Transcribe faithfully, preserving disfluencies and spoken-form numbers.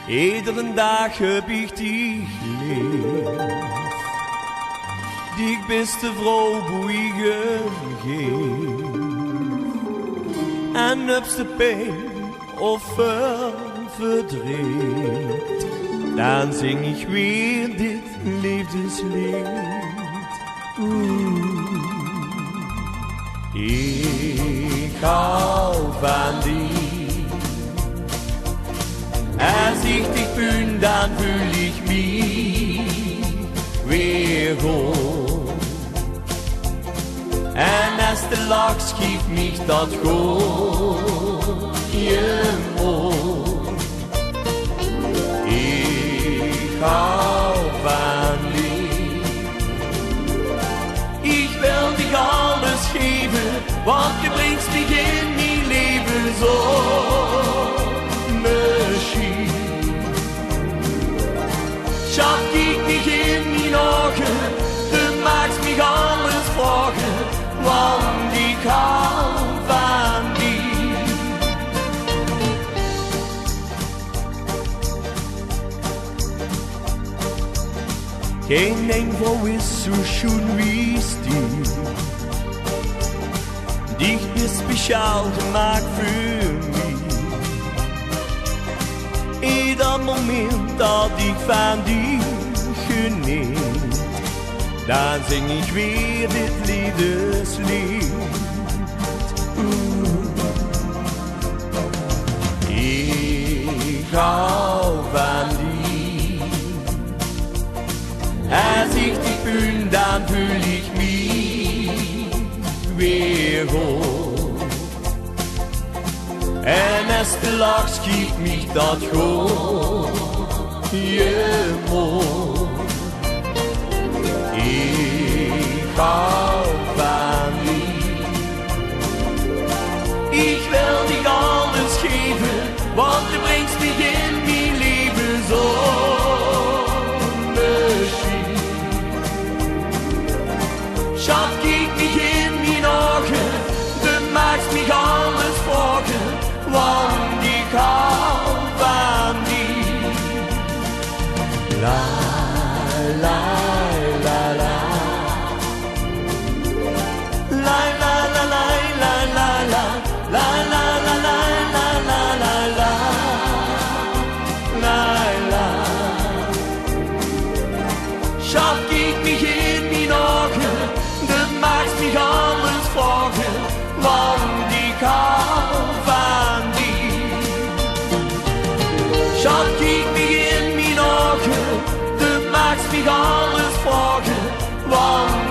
Ederen daag höb iech diech leef, diech bis de vrouw boe iech um geef. En höbs te pijn of verdreet, daan zing iech weer dit leefdesleed. Oeh. Iech haw vaan diech. Es iech diech bin, daan veul iech miech weer good. En es de lach sjief miech dat gooje mood. Iech haw vaan diech. Iech wèl diech alles geve, want diech brings miech in mie leve zon-, Sjat, kiek miech in mien ouge, diech maags miech alles vraoge, want iech haw vaan diech. Gein ein vrouw is zoe sjoen wie diech. Diech bis speciaal gemaak veur miech. Eder momint dat iech vaan diech geneet, daan zing iech weer dit leefdesleed. Oeh. Iech haw vaan diech. Es iech diech bin, daan veul iech miech weer good. En es de lach sjief miech dat gooje mood. Iech haw vaan diech. Iech wèl diech alles geve, want diech brings miech in mie leve zon-, Sjat, kiek miech in mien ouge, diech maags miech alles vraoge, want iech haw vaan diech. La, la, la, la. La, la, la, la, la, la, la. La, la, la, la, la, la, la, la. La, la. Sjat, kiek miech in mien ouge, diech maags miech alles vraoge, want iech haw vaan diech. Sjat, kiek miech in mien ouge, diech maags miech alles vraoge, want